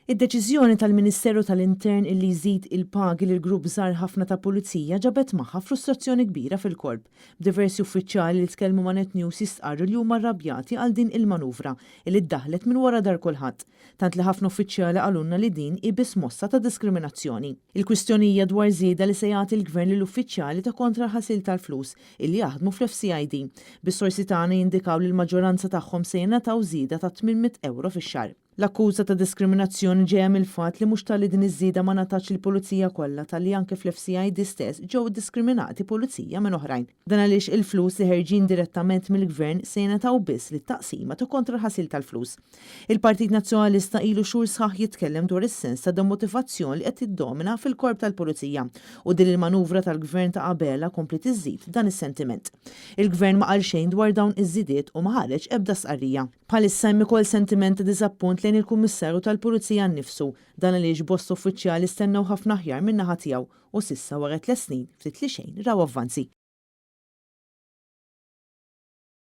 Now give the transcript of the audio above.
Id-deċiżjoni tal-Ministeru tal-Intern illi jżid il-pagi lil grupp żgħar ħafna ta' pulizija ġabet magħha frustrazzjoni kbira fil-korp. B'diversi uffiċjali li tkellmu ma' Net News jistqarru li huma rrabjati għal din il-manuvra illi ddaħlet minn wara dahar kulħadd. Tant li ħafna uffiċjali qalulna li din hi biss mossa ta' diskriminazzjoni. Il-kwistjoni hija dwar żieda li se jagħti l-Gvern lill-uffiċjali ta' kontra l-ħasil tal-flus illi jaħdmu fl-FCID. Bis-sorsi tagħna jindikaw li l-maġġoranza tagħhom se jingħataw żieda ta' 800 euro fix-xahar. L-akkuża ta' diskriminazzjoni ġejja mill-fatt li mhux talli din iż-żieda ma ngħatatx lill-pulizija kollha talli anke fl-FCID stess ġew diskriminati pulizija minn oħrajn. Dan għaliex il-flus li ħerġin direttament mill-Gvern se jingħataw biss lit-taqsima ta' kontra l-ħasil tal-flus. Il-Partit Nazzjonalista ilu xhur sħaħ jitkellem dwar is-sens ta' demotivazzjoni li qed tiddomina fil-korp tal-Pulizija u din il-manuvra tal-Gvern ta' Abela kompliet iżżid dan is-sentiment. Il-Gvern ma qal xejn dwar dawn iż-żidiet u ma ħareġ ebda stqarrija. Bħalissa hemm ukoll sentiment ta' diżappunt lejn il-Kummissarju tal-Pulizija nnifsu, dan għaliex bosta uffiċjali stennew ħafna aħjar min-naħa tiegħu u s'issa wara 3 snin ftit li xejn raw avvanzi.